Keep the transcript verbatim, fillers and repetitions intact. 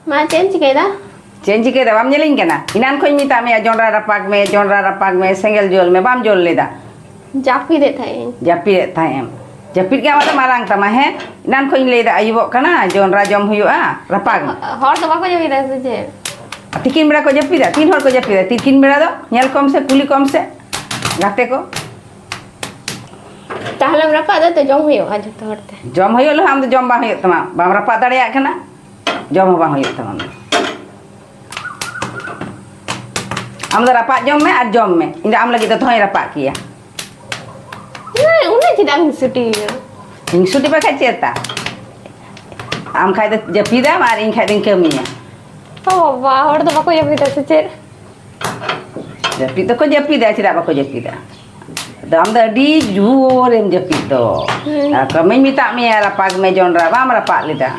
ᱢᱟ, ᱪᱮᱫ ᱮᱢ ᱪᱤᱠᱟᱹᱭᱮᱫᱟ? ᱪᱮᱫ ᱮᱢ ᱪᱤᱠᱟᱹᱭᱮᱫᱟ? ᱵᱟᱢ ᱧᱮᱞᱤᱧ ᱠᱟᱱᱟ? ᱮᱱᱟᱱ ᱠᱷᱚᱱ ᱤᱧ ᱢᱮᱛᱟᱜ ᱢᱮᱭᱟ, ᱡᱚᱱᱰᱨᱟ ᱨᱟᱯᱟᱜᱽ ᱢᱮ, ᱡᱚᱱᱰᱨᱟ ᱨᱟᱯᱟᱜᱽ ᱢᱮ, ᱥᱮᱸᱜᱮᱞ ᱡᱩᱞ ᱢᱮ, ᱵᱟᱢ ᱡᱩᱞ ᱞᱮᱫᱟ᱾ ᱡᱟᱹᱯᱤᱫᱮᱫ ᱛᱟᱦᱮᱸᱫ ᱤᱧ᱾ ᱡᱟᱹᱯᱤᱫᱮᱫ ᱛᱟᱦᱮᱸᱫ ᱮᱢ᱾ ᱡᱟᱹᱯᱤᱫ ᱜᱮ ᱟᱢᱟᱜ ᱫᱚ ᱢᱟᱨᱟᱝ ᱛᱟᱢᱟ, ᱦᱮᱸ? ᱮᱱᱟᱱ ᱠᱷᱚᱱ ᱤᱧ ᱞᱟᱹᱭᱮᱫᱟ, ᱟᱹᱭᱩᱵᱚᱜ ᱠᱟᱱᱟ, ᱡᱚᱱᱰᱨᱟ ᱡᱚᱢ ᱦᱩᱭᱩᱜᱼᱟ, ᱨᱟᱯᱟᱜᱽ ᱢᱮ᱾ ᱦᱚᱲ ᱫᱚ ᱵᱟᱠᱚ ᱡᱟᱹᱯᱤᱫᱟ ᱥᱮ ᱪᱮᱫ? ᱛᱤᱠᱤᱱ ᱵᱮᱲᱟ ᱠᱚ ᱡᱟᱹᱯᱤᱫᱟ? ᱛᱤᱱ ᱦᱚᱲ ᱠᱚ ᱡᱟᱹᱯᱤᱫᱟ ᱛᱤᱠᱤᱱ ᱵᱮᱲᱟ ᱫᱚ? ᱧᱮᱞ ᱠᱚᱢ ᱥᱮ, ᱠᱩᱞᱤ ᱠᱚᱢ ᱥᱮ ᱜᱟᱛᱮ ᱠᱚ᱾ ᱛᱟᱦᱞᱮᱢ ᱨᱟᱯᱟᱜ ᱫᱟ ᱛᱚ, ᱡᱚᱢ ᱦᱩᱭᱩᱜᱼᱟ ᱡᱚᱛᱚ ᱦᱚᱲ ᱛᱮ᱾ ᱡᱚᱢ ᱦᱩᱭᱩᱜ ᱨᱮᱦᱚᱸ ᱟᱢ ᱫᱚ ᱡᱚᱢ ᱵᱟᱝ ᱦᱩᱭᱩᱜ ᱛᱟᱢᱟ, ᱵᱟᱢ ᱨᱟᱯᱟᱜ ᱫᱟᱲᱮᱭᱟᱜ ᱠᱟᱱᱟ, ᱡᱚᱢ ᱦᱚᱸ ᱵᱟᱝ ᱦᱩᱭᱩᱜ ᱛᱟᱢᱟ᱾ ᱟᱢ ᱫᱚ ᱨᱟᱯᱟᱜ ᱡᱚᱢ ᱢᱮ ᱟᱨ ᱡᱚᱢ ᱢᱮ, ᱤᱧ ᱫᱚ ᱟᱢ ᱞᱟᱹᱜᱤᱫ ᱫᱚ ᱫᱚᱦᱚᱧ ᱨᱟᱯᱟᱜ ᱠᱮᱭᱟ᱾ ᱦᱮᱸ, ᱩᱱᱟᱹᱜ ᱪᱮᱫᱟᱜ ᱦᱤᱝᱥᱩᱴᱤ? ᱦᱤᱝᱥᱩᱴᱤ ᱵᱟᱠᱷᱟᱡ ᱪᱮᱫ ᱛᱟ? ᱟᱢ ᱠᱷᱟᱡ ᱫᱚ ᱡᱟᱹᱯᱤᱫᱟᱢ ᱟᱨ ᱤᱧ ᱠᱷᱟᱡ ᱫᱚᱧ ᱠᱟᱹᱢᱤᱭᱟ᱾ ᱚ ᱵᱟᱵᱟ, ᱦᱚᱲ ᱫᱚ ᱵᱟᱠᱚ ᱡᱟᱹᱯᱤᱫᱟ ᱥᱮ ᱪᱮᱫ? ᱡᱟᱹᱯᱤᱫ ᱫᱚᱠᱚ ᱡᱟᱹᱯᱤᱫᱟ, ᱪᱮᱫᱟᱜ ᱵᱟᱠᱚ ᱡᱟᱹᱯᱤᱫᱟ? ᱟᱫᱚ ᱟᱢ ᱫᱚ ᱟᱹᱰᱤ ᱡᱳᱨᱮᱢ ᱡᱟᱹᱯᱤᱫ ᱫᱚ᱾ ᱦᱩᱸ᱾ ᱟᱨ ᱠᱟᱹᱢᱤᱧ ᱢᱮᱛᱟᱜ ᱢᱮᱭᱟ, ᱨᱟᱯᱟᱜᱽ ᱢᱮ ᱡᱚᱱᱰᱨᱟ, ᱵᱟᱢ ᱨᱟᱯᱟᱜ ᱞᱮᱫᱟ᱾